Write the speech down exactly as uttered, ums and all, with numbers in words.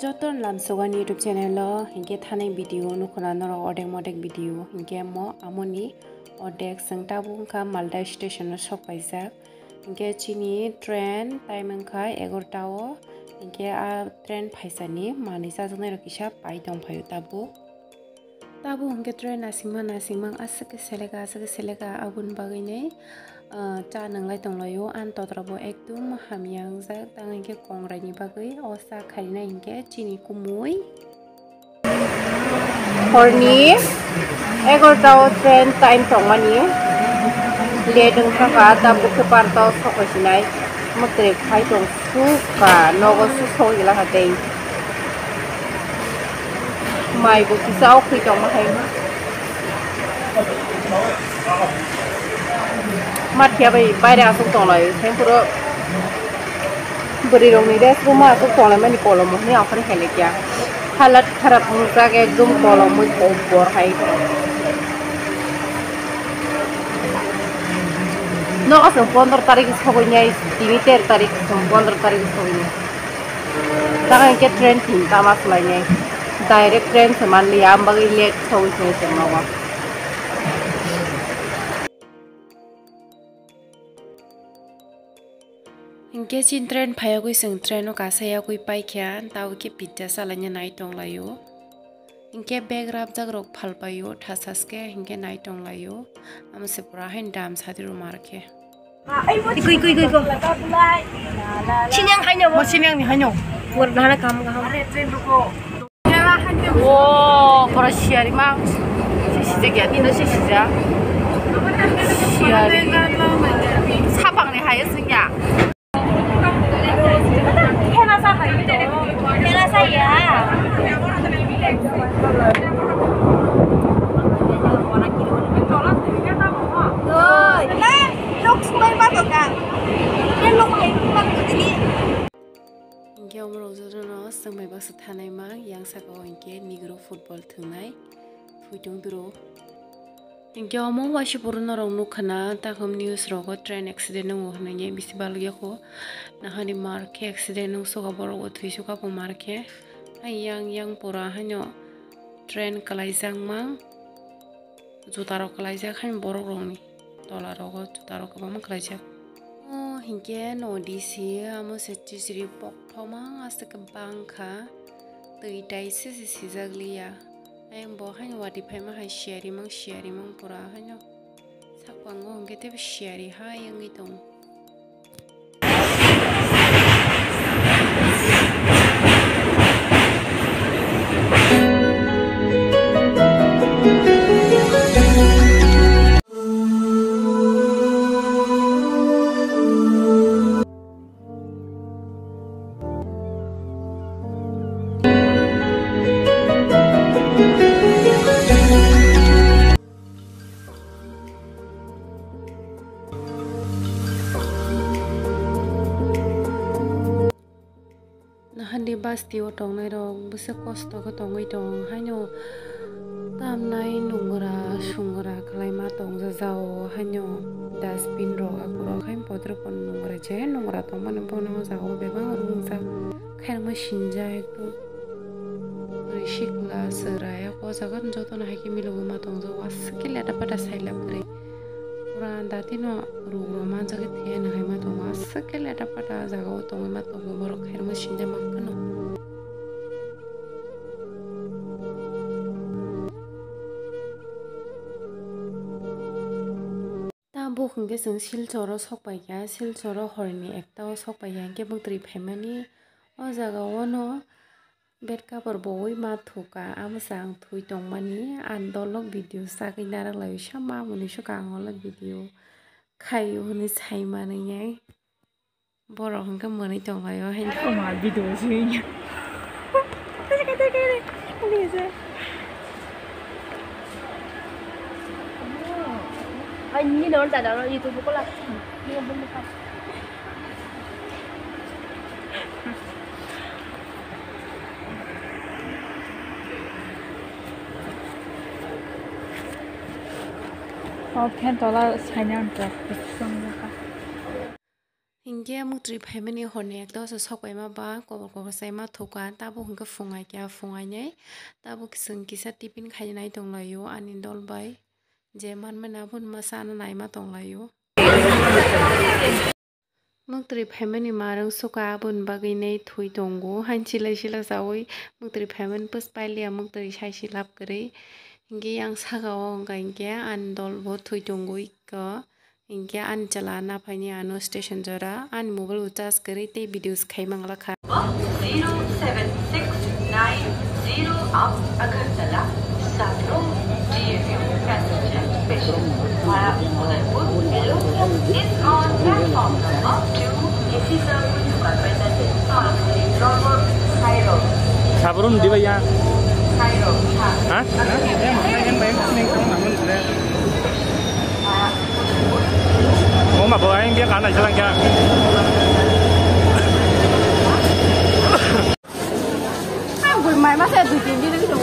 Joto lamsogan YouTube channel o hinkhe thanai video nukhuna norok odek modek video hinkhe mo amoni odek chwng tabuk wngkha Malda station o sok paijak. Hinkhe chini train time wngkha egarota o, hinkhe a train phaisani manwi chajaknai rok kisa pai tongphaio tabuk. Tabuk hinkhe train nasingma nasingma aswk khe seleka aswk khe seleka aboni bagwi nai, ah, cha nwnglai tonglaio. Ani totra bo ekdum hamya wngjak, tang hinkhe kongrai ni bagwi o cha khainai hinkhe chini kumui. Horni egarota o train time tongmani late wngkha kha, tabuk khe barota o sok sinai mwtwrwi khai tong sukha, nogo su sogwi glakha tei. Mai bo kisa o khwi tongma hai. Mathiya bai baire aswk tonglai, sengphuru bwrwi rokni rest room o aswk tonglaimani kolomo hwnwi okhorwi khailaikia. Halat kharap wngjak ekdom kolomwi kobor hai. Nogo chwng pondro tarik sogwi nai, tini tero tarik chwng pondro tarik sogwi nai. Tamo hinkhe train tin tama swlainai. Direct train se manliya, ang bagwi late sogwi sogwi se nogo. Hinkhe chini train phaiya gwi chwng train o kasa yagwi paikha, tabuk khe pizza chalaina nai tonglaio. Hinkhe bag rapjak rok phalpaio, thasaske hinkhe nai tonglaio. Amo se pura haino dam sadi rw mar khe. Ikoi, ikoi, ikoi, ikoi. Sini ang haino. Mo sini ang ni haino. Pur nana kam kaham. O, pura siyari mang. Si sijak ya, nino si sijak. Siyari. Sapang ni hayo singya. Hinkhe omorok jotono chwng bai baksa thanai mang, yang saka o hinkhe Negro football thwngnai thwi tong duro. Hinkhe omo waisa puro norok nukha na, takhum news rogo train accident wngo hwnwi bisi balwk yakho. Nahani mar khe accident wng suka borok bo thwi suka bo mar khe. Hai yang yang pura haino train kwlaijak mang. Juta rok kwlaijak haino borok rokni tola rogo juta rok kwbangma kwlaijak. O hinkhe no D C amo se chichiri pokthoma aswk bangkha twi tai se se sijak liya. Ayang bo haino watwi phaima hai siyari mang siyari mang pura haino sakpango hinkhe teibo siyari hai wngwi tongo. Nahandi basti o tongnai rok bwswk kosto khe tongwi tong haino tamnai nungra sungra khlaima tongja jao haino dustbin rok akurok haino bodrok bo nungra je nungra tongmani bono o jaga o bebak rwngjak khairokma sinjak ekdom. Twi sikla chwrai o jaga jotono hai khe milogwi ma tongjak aswk khe leta pata sailab kwrwi. Pura datino ruk rok manjak khe thaya nw hai ma tongo aswk khe leta pata jaga o tongwi ma tongo borok khairokma sinjak ma kheno. Tabuk hwnkhe chwng Silchar o sok paikha, Silchar o horni ekta o sok paikha hinkhe bwtwi phaimani o jaga o no bed cover bowi ma thuka, amo se ang thwi tongmani, ang dolok video sagwi narwk laio, sama mwnwi swkang o video khaio hwnwi sai manwi. Borok hwnkhe mwnwi tonglaio haino. Tongma video se wngya. Ani no dada no YouTube ko la. O phen tola saina ang tok. Hinkhe muktrwi phaimani horni ekta o se sokpaima ba kobor kobor chaima thuka, tabuk hinkhe phungai kya phungainai, tabuk chwng kisa tiffin khainai tonglaio ani dol bai, je manmani abono ma chana naima tonglaio. Muktrwi phaimani marwng suka aboni bagwi nai thwi tongo, hain silai silai chaui muktrwi phaimani pus pailiya muktrwi sai silap kwrwi. Hinkhe yang saka o wngkha hinkhe ani dol bo thwi tongo iko. Hinkhe ani chwla naphaini ano station jora, ani mobile bo charge kwrwi tei videos khai manglakha. Zero seven six nine zero up Agartala, Sabroom D M U passenger special via Udaipur Belokla is on platform number two. This is a Dukan Bazaar, Saurabh. Sabroom di ba ya? Saurabh. Ha? Yang mana yang bayar kuning kamu namun sudah. Mau mah bawa yang dia kanan jalan ya. Ang gue mai masa dui tin din gitu.